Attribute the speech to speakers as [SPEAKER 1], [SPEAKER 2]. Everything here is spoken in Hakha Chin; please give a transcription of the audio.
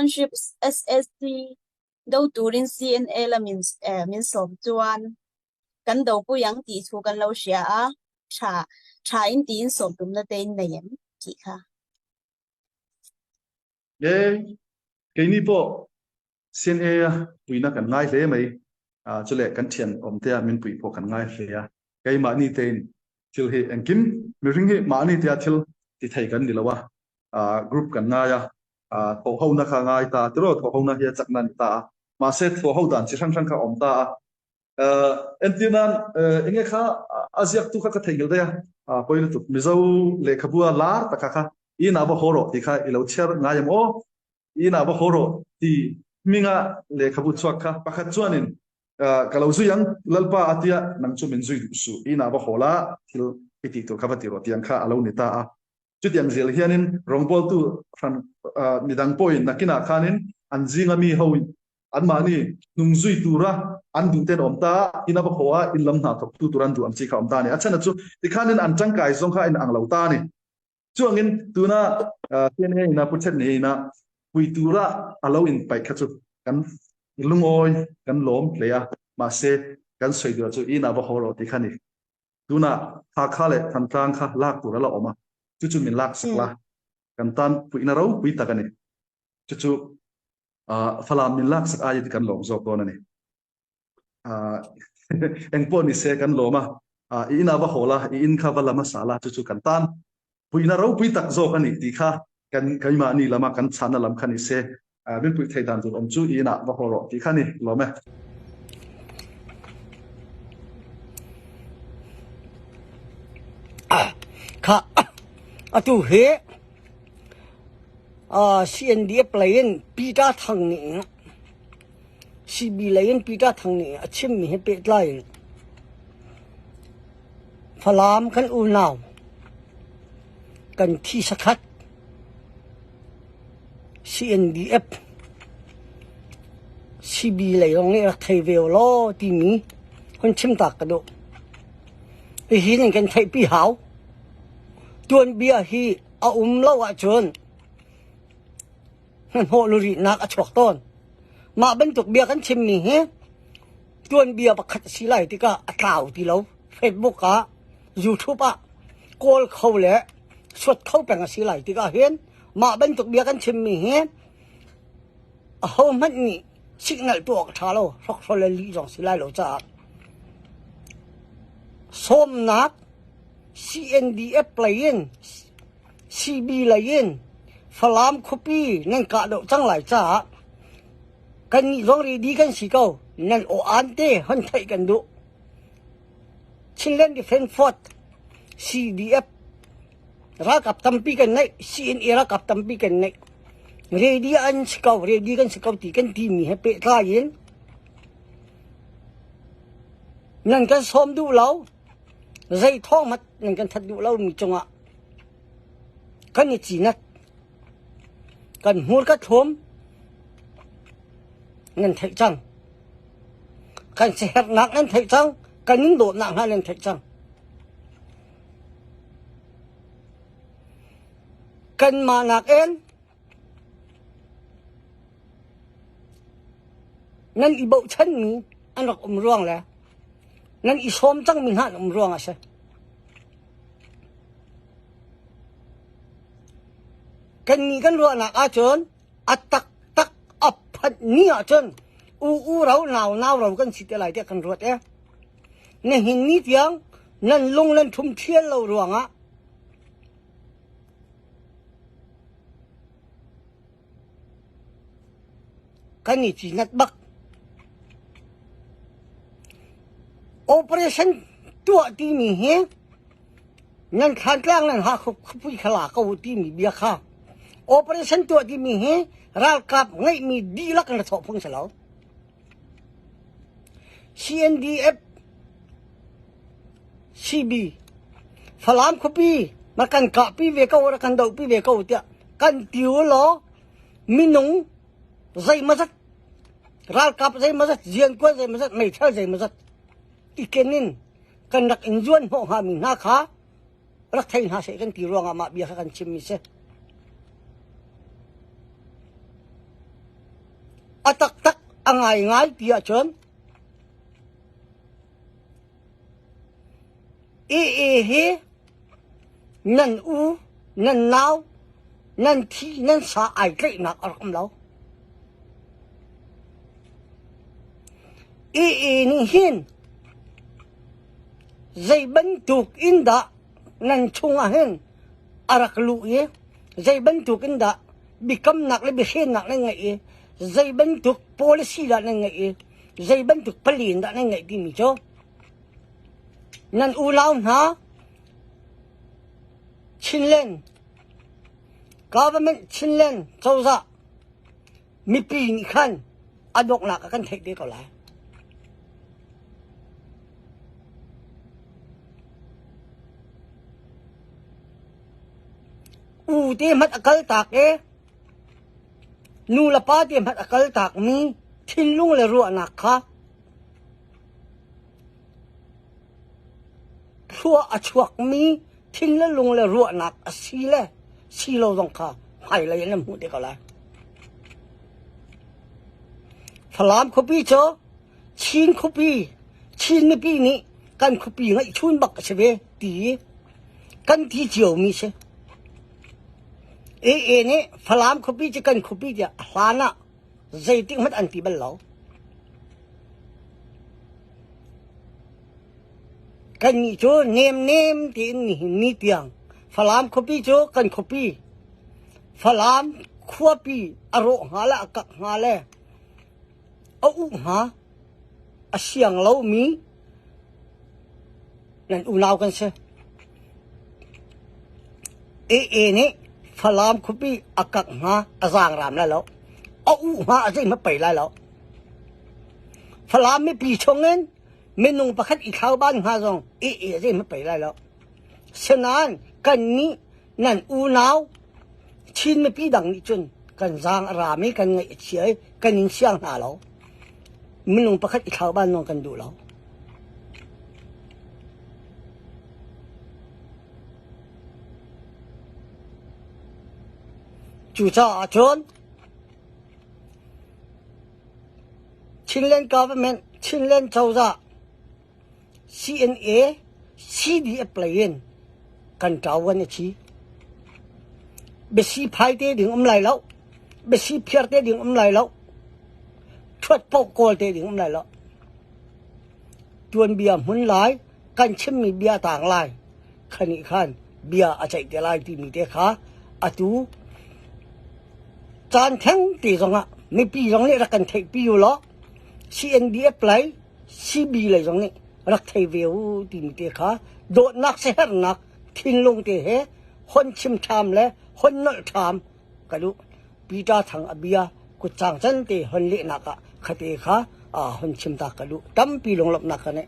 [SPEAKER 1] Township SSC do turin CNA lamin min sawm chuan kan dopui ang tih thu kan lo hria a, tha tha in tiin sawm tumna te in nei em tih kha.
[SPEAKER 2] E, keini pawh CNA a puina kan ngai hle mai. Chule kan thian awmtea min pui pawh kan ngai hle a. Keimahni tein thil hi engkim mihring hi mahni tea thil ti thei kan ni lo a, group kan ngai a, thawhhona kha ngai ta a, tiraw thawhhona hi a chakna a ni ta a. Mahse thawhho dan chi hrang hrang kha a awm ta a. Entir nan enge kha a ziaktu kha ka theihnghilh daih a, pawi lutuk Mizo lehkhabu a lar taka kha i inah va haw rawh tih kha i lo chhiar ngai em aw? I inah va haw rawh tih hminga lehkhabu chhuak kha pakhat chuanin ka lo zui ang Lalpa a tia nang chu min zui duh suh i inah va haw la thil i tih tur kha va ti rawh tih ang kha a lo ni ta a. Chutiang zel hianin rawngbawltu hran midang pawhin nakinah khanin an zinga mi ho anmahni hnung zui tura an duh ten awm ta a, in a va haw a, in lam hna thawktu tur an duh ang chi kha awm ta a ni. A chhan chu tikhanin an tangkai zawng kha a inang lo ta a ni. Chuangin tuna CNA ina Pu Chetni ina pui tura a lo inpaih kha chu kan lungawi kan lawm hle a, mahse kan sawi duh chu in a va haw rawh tih kha a ni. Tunah Hakha leh Thantlang kha lak tur a la awm a, chu chu min lak sak la, kan tan puihna ropui tak a ni. Chu chu Falam min lak sak aiin kan lawm zawk dawn a ni. Eng pawh ni se kan lawm a, i inah va haw la, i in kha va la hmasa la, chu chu kan tan puihna ropui tak zawk a ni tih kha kan keimahni lama kan chhanna lam kha ni se, min puih theih dan tur awm chu i inah va haw rawh tih kha a ni lawm e.
[SPEAKER 3] Kha atu hi CNDF lei in Peter Thang nih CB lei in Peter Thang nih a chimmi he pehtlai in Falam kan unau kan thi sakhat CNDF CB lei zong nih rak thei ve law timi hun chim tak ka duh. Hihi nan kan theihpi hau. Tuanbia hi a um lo ahcun hnahnawh lurihnak a chuak tawn. Mah bantuk bia kan chimmi hi tuanbia pakhat a si lai tikah a tlau ti lo. Facebook ah, YouTube ah kawl kho le suat kho peng a si lai tikah hin mah bantuk bia kan chimmi hi ahohmanh nih signal tuah awk a ṭha lo. Hrokhrawl le lih zong si lai lo caah sawmnak CNDF lei in CB lei in Falam khuapi nan kahdoh cang lai caah kannih zong ready kan si ko. Nan aw-aan te hon theih kan duh. Chinland Defense Force CDF ralkap tampi kan ngeih, CNA ralkap tampi kan ngeih. Ready an si ko, ready kan si ko ti kan timi he pehtlai in nan kan sawm duh lo. Zei thawng hmanh nan kan that duh lomi cungah kan i cinat. Kan hmur ka thlum nan theih cang. Kan siaherhnak nan theih cang. Kan in dawtnak hna nan theih cang. Kanmah nakin Nan i bochanmi an rak um ruang le nan i sawm cangmi hna an um ruang a si. Kannih kan ruahnak ahcun a taktak a phanh ni ahcun u u ro nau nau ro kan si te lai tiah kan ruat e. Nihin ni tiang nan lung nan ṭhum ṭhial lo ruangah Kan i cinat bak. Operation tuah timi hi nan thlantlang nan ha khuapui kha la ko timi bia kha operation tuah timi hi ralkap ngeihmi dihlak in ra thawh phung si lo. CNDF CB Falam khuapi ma kan kahpi ve ko ra kan dohpi ve ko tiah kan ti u law minung zeimazat ralkap zeimazat riankuan zeimazat meithal zeimazat i ken in kan rak in zuan hnawh hngami hna kha rak thei hna seh kan ti ruangah mah bia kha kan chimmi si. A taktak a ngaingai ti ahcun AA hi nan u, nan nau, nan thi, nan sa ai tlaihnak a rak um lo. AA nih hin zei bantuk in dah nan chungah hin a rak luh i zei bantuk in dah biakamnak le biahrennak nan ngeih i zei bantuk policy dah nan ngeih i zei bantuk palen dah nan ngeih timi cu nan unau hna Chinland government Chinland cozah mipi nih khan a donghnak ah kan theih te ko lai. U te hmanh a kal tak i nu le pa te hmanh a kal tak mi thinlung le ruahnak kha thlua a chuakmi thin le lung le ruahnak a si le si lo zong kha hmailei in an hmuh te ko lai. Falam khuapi cu Chin khuapi, Chin mipi nih kan khuapi ngeihchun bak a si ve ti kan ti ciomi si. AA nih Falam khuapi cu kan khuapi tiah a hlan ah zeitik hmanh an ti bal lo. Kannih cu nemnem tiin nihin ni tiang Falam khuapi cu kan khuapi Falam khuapi a rawh hnga le a kak hnga le a uh hnga a siang lomi nan unau kan si. AA nih Falam khuapi a kak hnga a zaangraam lai lo. A uh hnga a zeihmanh pei lai lo. Falam mipi chungin minung pakhat i thlauban hnga zong AA zeihmanh pei lai lo. Sinain kannih nan unau Chin mipi dang nih cun kan zaang a ram i kan ngaih a chia i kan in siang hna lo. Minung pakhat i thlauban zong kan duh lo. Cucaah cun Chinland government, Chinland cozah, CNA, CDF lei in kan ṭauan a thi. Biasi phai te ding um lai lo. Biasi phiar te ding um lai lo. Ṭhuat paoh kawl te ding um lai lo. Tuanbia hmun lai, kan chimmi bia taang lai. Khani khan bia a ceih te lai timi te kha atu caan theng te zongah mipi zong nih rak kan theihpi u law CNDF lei CB lei zong nih rak thei ve u timi te kha dawtnak siaherhnak thinlung te he hon chim ṭham le hon nolh ṭham ka duh. Peter Thang a bia kutcang can te hon lehnak ah khate kha hon chim ta ka duh. Tampi lunglawmhnak ka neih.